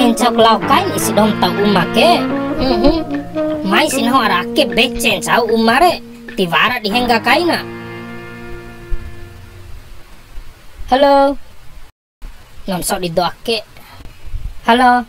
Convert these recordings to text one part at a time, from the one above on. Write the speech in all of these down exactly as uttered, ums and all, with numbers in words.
Ncau lao kain isi doho ma tau uma ke. Mhm. Mai si nahu ara ake bece ncau uma re. Tiwara di hengga kaina. Halo. Nam sodi do ake. Halo.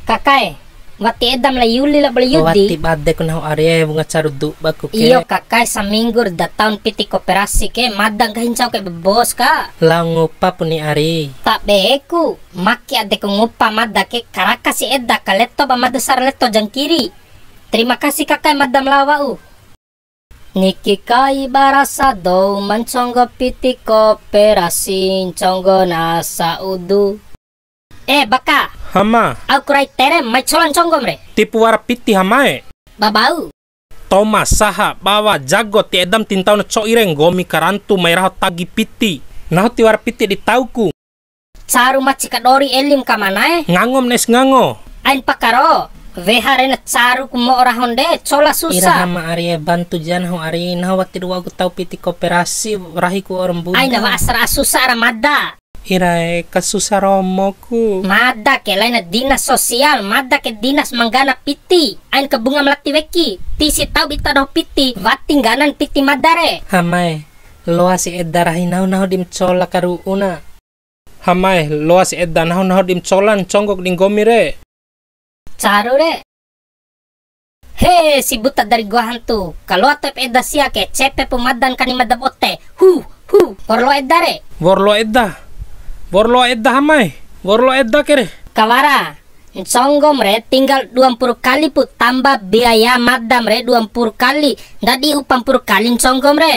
Kakae, wati edam la Yuli labo la Yudi? Wati badeku nahu ari e, wunga caru dubaku ke. Iyo kakae, saminggu da taun piti koperasi ke, mada nggahi ncau ke bebos ka. Lao ngupa pu ni ari. Tabeku, maki adeku ngupa mada ke, karaka si eda ka leto ba mada sara leto jangkiri. Terima kasih kakae, mada ma lao wa'u. Niki kai ba rasa dou ma nconggo piti koperasi nconggo na sa'udu. Eh, Baka. Hama. Au ku rai tere, mai cola nconggom re. Tipu wara piti hamae. Babau. Toma, saha, bawa, jago, ti edam ti ntau na co'i re, nggomi karantu, mai raho tagi piti. Nahu tiwara piti di tauku. Caru maci kadori elim ka manae. Ngangom ne'es ngango. Ain pakaro, weha re na caru ku mo'o rahon de, cola susah. Ira hama ari e, bantu ja nahu ari, nahu wati dua ku tau piti koperasi, rahi ku ora mbun. Aina wa'a sara susah ara mada. Ira e, kasusa romoku. Mada ke laina dinas sosial, mada ke dinas manggana piti. Ain kabunga melati weki. Tisi tau bita doho piti, wati ngganan piti mada re. Hamae, loa si eda rahi nahu nahu di ma cola karu'u na. Hamae, loa si eda nahu nahu di ma cola nconggo di nggomi re. Caru re. He, si buta dari gua hantu. Kaloa to'ip eda sia ke, cepe pu madan kani mada bote. Hu, hu, wa'ur loa eda re. Wa'ur loa eda. Wa'ur loa eda hamae. Wa'ur loa eda ke re. Kawara, nconggom re tinggal dua mpuru kali pu tamba biaya madam re dua mpuru kali. Ndadi upa mpuru kali nconggom re.